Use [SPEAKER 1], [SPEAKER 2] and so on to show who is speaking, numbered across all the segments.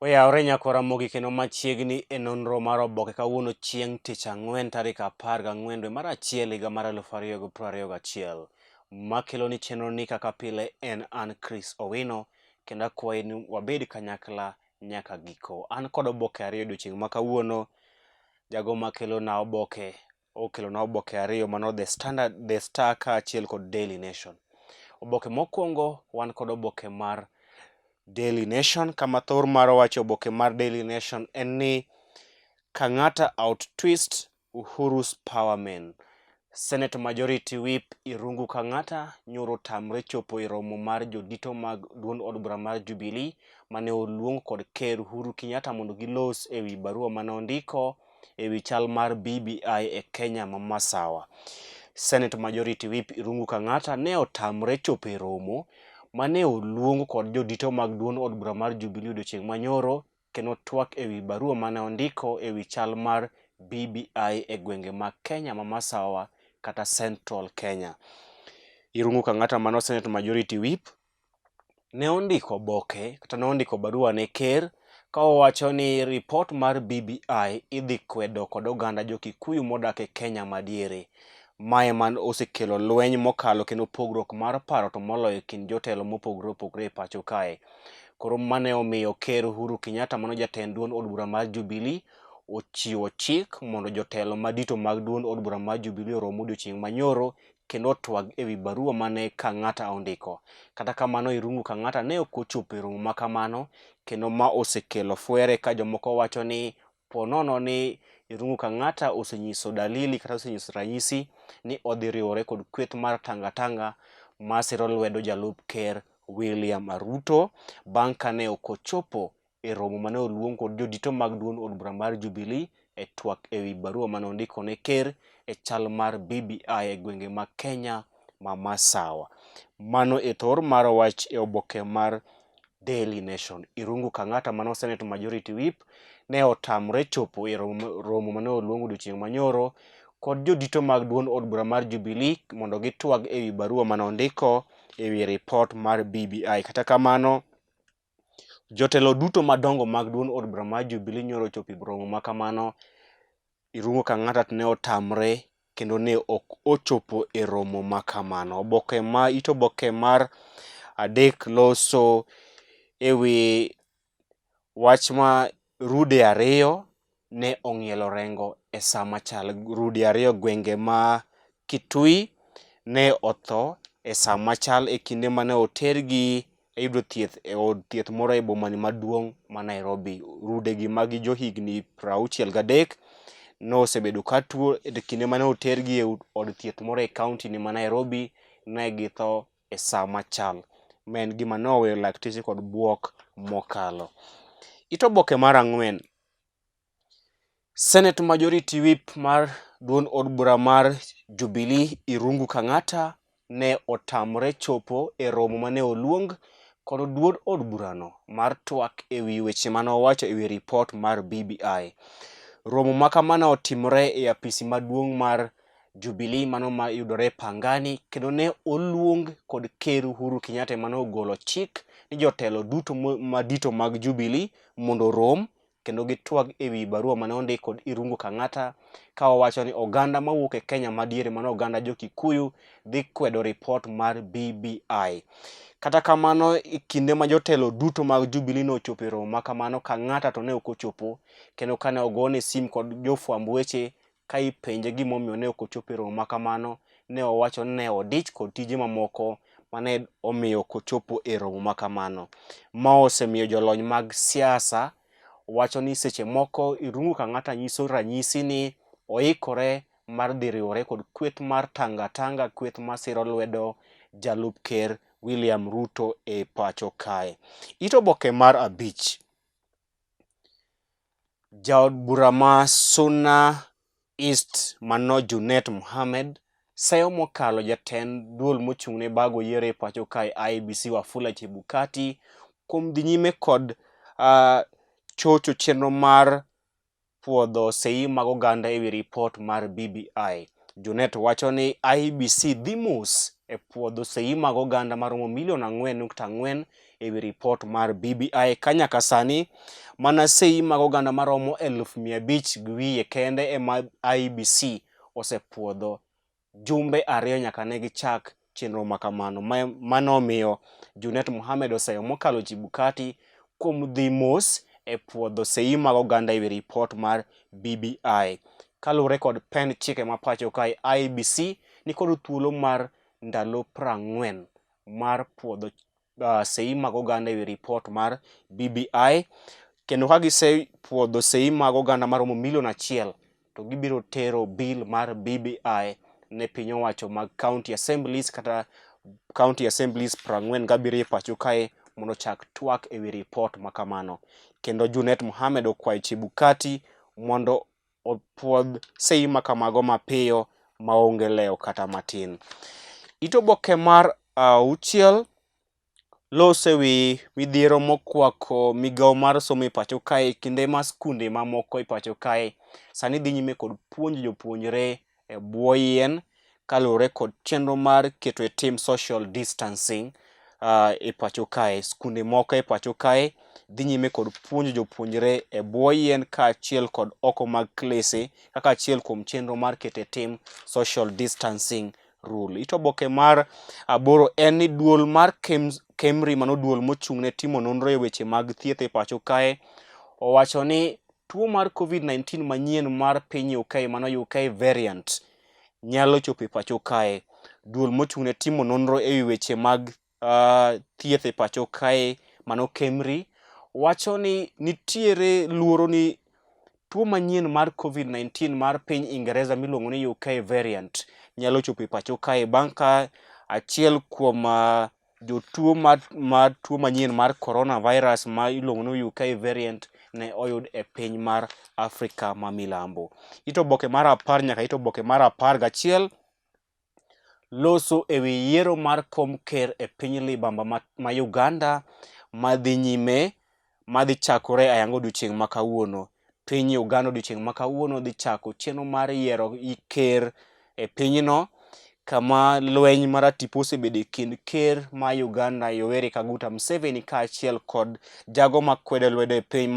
[SPEAKER 1] Oyawre nyakwara Ramogi kendo machiegni e nonro mar oboke kawuono chieng' tich ang'wen tarik 14 dwe mar achiel higa mar 2021. Makelo ni chenro ni kaka pile en an Chris Owino kendo akwayi ni wabed kanyakla nyaka giko. An kod oboke ariyo odiochieng' ma kawuono. Jago makelo na oboke okelo na oboke ariyo mano The Standard, The Star kaachiel kod Daily Nation. Oboke mokwongo wan kod oboke mar Daily Nation kama thor mar wacho oboke mar Daily Nation en ni Kang'ata out twist Uhuru's power men. Senate Majority Whip Irungu Kang'ata nyoro tamre chopo e romo mar jodito mag duond od bura mar Jubilee mane oluong kod Ker Uhuru Kenyatta mondo gilos ewi barua mane ondiko ewi chal mar BBI e Kenya ma Masawa. Senate Majority Whip Irungu Kang'ata ne otamre chopo e romo mane oluong kod jodito mag duond od bura mar Jubilee odiochieng' manyoro kendo twak ewi barua mane ondiko ewi chal mar BBI e gwenge mag Kenya ma Masawa kata Central Kenya. Irungu Kang'ata mano Senate Majority Whip ne ondiko oboke kata ne ondiko barua ne ker ka owacho ni ripot mar BBI idhi kwedo kod oganda jo Kikuyu modak e Kenya madiere. Mae man osekelo lweny mokalo kendo pogruok mar paro to moloyo e kind jotelo mopogore opogore e pacho kae. Koro mane omiyo Ker Uhuru Kenyatta mano jatend duond od bura mar Jubilee ochiwo chik mondo jotelo madito mag duond od bura mar Jubilee orom odiochieng' manyoro kendo otwag ewi barua mane Kang'ata ondiko. Kata kamano Irungu Kang'ata ne ok ochopo e romo ma kamano kendo ma osekelo fwere ka jomoko wacho ni po nono ni Irungu Kang'ata osenyiso dalili kata osenyiso ranyisi ni odhi riwore kod kweth mar Tanga Tanga masiro lwedo jalup ker William Ruto bang' kane ok ochopo e romo mane oluong kod jodito mag duond od bura mar Jubilee e twak ewi barua mane ondiko ne ker e chal mar BBI e gwenge mag Kenya ma Masawa. Mano e thor mar wach e oboke mar Daily Nation. Irungu Kang'ata mano Senate Majority Whip ne otamre chopo e romo mane oluong odiochieng' manyoro kod jodito mag duond od bura mar Jubilee mondo gitwag ewi barua mane ondiko ewi ripot mar BBI. Kata kamano, Jotelo duto madongo mag duond od bura mar Jubilee nyoro ochopo e romo ma kamano, Irungu Kang'ata to ne otamre kendo ne ok ochopo e romo ma kamano. Oboke ma it oboke mar adek loso e wi wach ma rude ariyo ne ong'ielo orengo e sa machal. Rude ariyo gwenge ma Kitui ne otho e sa machal e kinde mane otergi e yudo thieth e od thieth moro e bomani maduong' ma Nairobi. Rudegi magi johigni 63 nosebedo ka tuo e kinde mane otergi e od thieth moro e kaunti ni ma Nairobi ne githo e sa machal. Ma en gima noweyo lakteche kod buok mokalo. It oboke mar ang'wen. Senate Majority Whip mar duond od bura mar Jubilee Irungu Kang'ata ne otamre chopo e romo mane oluong kod duond od burano mar twak e wi weche mane owacho e wi ripot mar BBI. Romo ma kamano otimore e apisi maduong' mar Jubilee mano ma yudore Pangani kendo ne oluong kod Ker Uhuru Kenyatta mane ogolo chik ni jotelo duto madito mag Jubilee mondo orom kendo gitwag e wi barua mane ondik kod Irungu Kang'ata ka owacho ni oganda mawuok e Kenya madiere mano oganda jo Kikuyu dhi kwedo ripot mar BBI. Kata kamano e kinde ma jotelo duto mag Jubilee nochopo e romo ma kamano Kang'ata to ne ok ochopo kendo kane ogone sim kod jofwamb weche ka ipenje gimomiyo ne ok ochopo e romo ma kamano, ne owacho ni ne odich kod tije mamoko mane omiyo ok ochopo e romo ma kamano. Ma osemiyo jolony mag siasa wacho ni seche moko Irungu Kang'ata nyiso ranyisi ni oikore mar dhi riwore kod kweth mar Tanga Tanga, kweth masiro lwedo jalup ker William Ruto e pacho kae. It oboke mar abich. Jaod bura ma Suna East mano Junet Mohammed seyo mokalo jatend duol mochung' ne bago yiero e pacho kae IEBC Wafula Chebukati kuom dhi nyime kod chocho chenro mar puodho seyi mag oganda e wi ripot mar BBI. Junet wacho ni IEBC dhi mos e puodho seyi mag oganda maromo milion 4.4 e wi ripot mar BBI ka nyaka sani mana seyi mag oganda maromo 500,000 gi wiye kende ema IEBC osepuodho jumbe ariyo nyaka ne gichak chenro ma kamano. Mano omiyo Junet Mohamed oseyo mokalo Chebukati kuom dhi mos e puodho seyi mag oganda e wi ripot mar BBI. Kaluwore kod pend chike ma pacho kae, IEBC nikod thuolo mar ndalo 40 mar puodho seyi mag oganda e wi ripot mar BBI kendo ka gisepuodho seyi mag oganda maromo milion achiel to gibiro tero bill mar BBI ne piny owacho mag county assemblies kata county assemblies 47 e pacho kae mondo ochak twak e wi ripot ma kamano. Kendo Junet Mohamed okwayo Chebukati mondo opuodh seyi ma kamago mapiyo maonge lewo kata matin. It oboke mar auchiel loso e wi midhiero mokwako migawo mar somo e pacho kae kinde ma skunde mamoko e pacho kae sani dhi nyime kod puonjo jopuonjre e bwo yien kaluwore kod chenro mar keto e tim social distancing e pacho kae. Skunde moko e pacho kae dhi nyime kod puonjo jopuonjre e bwo yien kaachiel kod oko mag klese kaka achiel kuom chenro mar keto e tim social distancing rule. It oboke mar aboro en ni duol mar KEMRI, mano duol mochung' ne timo nonro e weche mag thieth e pacho kae, owacho ni tuo mar COVID-19 manyien mar piny UK, mano UK variant, nyalo chopo e pacho kae. Duol mochung' ne timo nonro e wi weche mag thieth e pacho kae, mano KEMRI, wacho ni nitiere luoro ni tuo manyien mar COVID-19 mar piny Ingereza miluongo ni UK variant nyalo chopo e pacho kae bang' ka achiel kuom jotuo mar tuo manyien mar coronavirus ma iluongo ni UK variant ne oyud e piny mar Afrika ma milambo. It oboke mar 10 nyaka it oboke mar 11 loso e wi yiero mar kom ker e piny libamba ma Uganda madhi nyime madhi chakore ayanga odiochieng' ma kawuono. Piny Uganda odiochieng' ma kawuono dhi chako chenro mar yiero ker e pinyno kama lweny maratipo osebedo e kind ker ma Uganda Yoweri Kaguta Museveni kaachiel kod jago makwedo lwedo e piny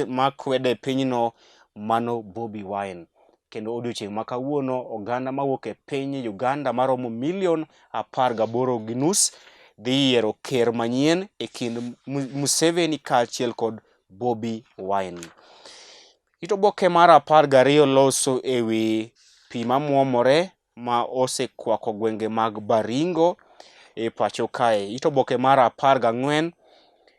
[SPEAKER 1] makwedo e pinyno mano Bobi Wine. Kendo odiochieng' ma kawuono oganda mawuok e piny Uganda maromo milion 18.5 dhi yiero ker manyien e kind Museveni kaachiel kod Bobi Wine. It oboke mar 12 loso e wi pi mamuomore ma osekwako gwenge mag Baringo e pacho kae. It oboke mar 14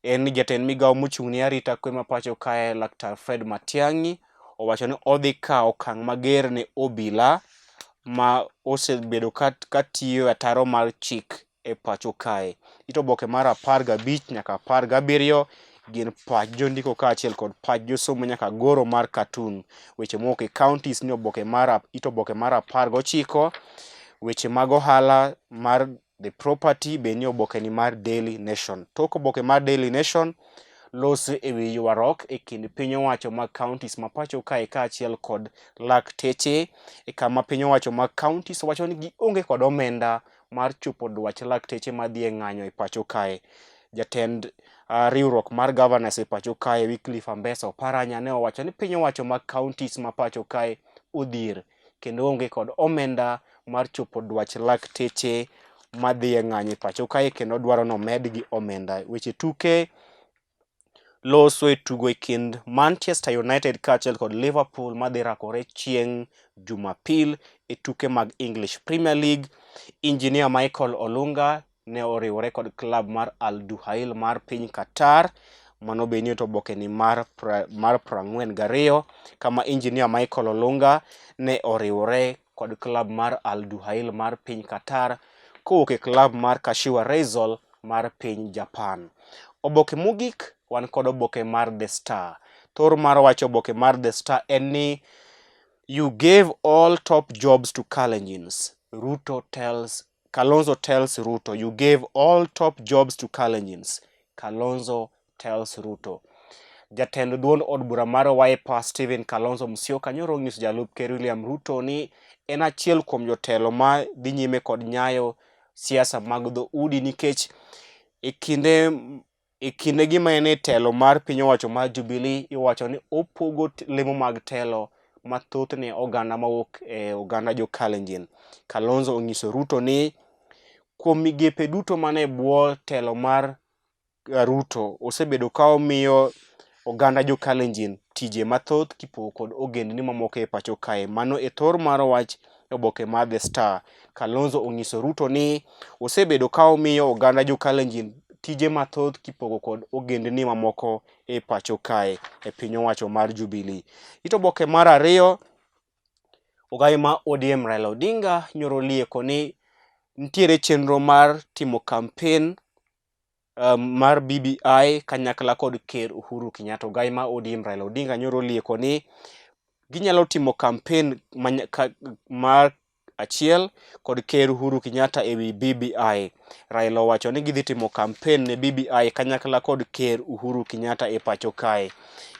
[SPEAKER 1] en ni jatend migawo mochung' ne arita kwe ma pacho kae Laktar Fred Matiang'i owacho ni odhi kawo okang' mager ne obila ma osebedo ka tiyo e ataro mar chik e pacho kae. It oboke mar 15 nyaka 17 gin pach jondiko kaachiel kod pach josomo nyaka goro mar katun. Weche mowuok e counties ni oboke mar it oboke mar 19 weche mag ohala mar The Property be ni oboke ni mar Daily Nation. Tok oboke mar Daily Nation loso e wi ywaruok e kind piny owacho mag counties ma pacho kae kaachiel kod lakteche e kama piny owacho mag counties wacho ni gionge kod omenda mar chopo dwach lakteche madhi e ng'anyo e pacho kae. Jatend riwruok mar governors e pacho kae Wycliffe Ambesa Oparanya ne owacho ni piny owacho mag counties ma pacho kae odhier kendo onge kod omenda mar chopo dwach lakteche madhi e ng'anyo e pacho kae kendo dwaro ni omedgi omenda. Weche tuke loso e tugo e kind Manchester United kaachiel kod Liverpool madhi rakore chieng' Jumapil e tuke mag English Premier League. Engineer Michael Olunga ne oriwore kod klab mar Al Duhail mar piny Qatar. Mano be nie to oboke ni mar 42 kama Engineer Michael Olunga ne oriwore kod klab mar Al Duhail mar piny Qatar kowuok e klab mar Kashiwa Reysol mar piny Japan. Oboke mogik wan kod oboke mar The Star. Thor mar wacho oboke mar The Star en ni you gave all top jobs to Kalenjins. Ruto tells Kalonzo tells Ruto you gave all top jobs to Kalenjins. Kalonzo tells Ruto. Jatend duond od bura mar Wiper Stephen Kalonzo Musyoka nyoro onyiso jalup ker William Ruto ni en achiel kuom jotelo ma dhi nyime kod nyayo siasa mag dhoudi nikech e kinde e kindegi ma en e telo mar piny owacho mar Jubilee iwacho ni opogo lemo mag telo mathoth ne oganda mawuok e oganda jo Kalenjin. Kalonzo onyiso Ruto ni kuom migepe duto mane bwo telo mar Ruto osebedo ka omiyo oganda jo Kalenjin tije mathoth kipogo kod ogendni mamoko e pacho kae. Mano e thor mar wach e oboke mar The Star. Kalonzo onyiso Ruto ni osebedo ka omiyo oganda jo Kalenjin tije mathoth kipogo kod ogendni mamoko e pacho kae e piny owacho mar Jubilee. It oboke mar ariyo, ogai ma ODM Raila Odinga nyoro lieko ni nitiere chenro mar timo kampen mar BBI kanyakla kod Ker Uhuru Kenyatta. Ogai ma ODM Raila Odinga nyoro olieko ni ginyalo timo kampen mar achiel kod Ker Uhuru Kenyatta e wi BBI. Raila owacho ni gidhi timo kampen ne BBI kanyakla kod Ker Uhuru Kenyatta e pacho kae.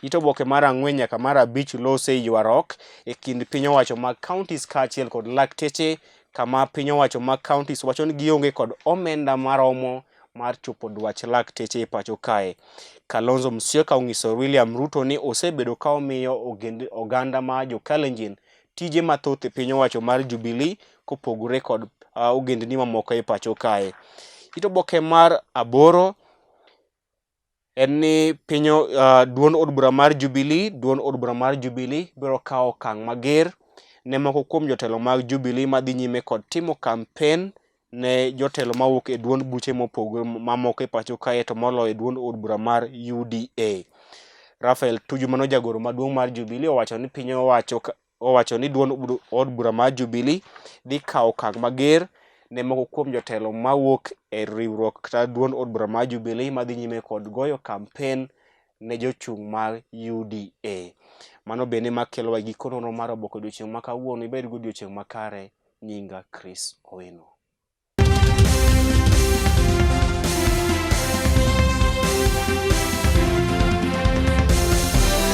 [SPEAKER 1] It oboke mar ang'wen nyaka mar abich lose ywaruok e kind piny owacho mag counties kaachiel kod lakteche kama piny owacho mag counties wacho ni gionge kod omenda maromo mar chopo dwach lakteche e pacho kae. Kalonzo Musyoka onyiso William Ruto ni osebedo ka omiyo oganda ma jo Kalenjin tije mathoth e piny owacho mar Jubilee kopogore kod ogendni mamoko e pacho kae. It oboke mar aboro en ni piny duond od bura mar Jubilee, duond od bura mar Jubilee biro kawo okang' mager ne moko kuom jotelo mag Jubilee madhi nyime kod timo kampen ne jotelo mawuok e duond buche mopogore mamoko e pacho kae to moloyo e duond od bura mar UDA. Raphael Tuju mano jagoro maduong' mar Jubilee owacho ni piny owacho owacho ni duond od bura mar Jubilee dhi kawo okang' mager ne moko kuom jotelo mawuok e riwruok kata duond od bura mar Jubilee madhi nyime kod goyo kampen ne jochung' mar UDA. Mano bende makelowa giko nonro mar oboke odiochieng' ma kawuono. Ibed gi odiochieng' makare. Nyinga Chris Owino.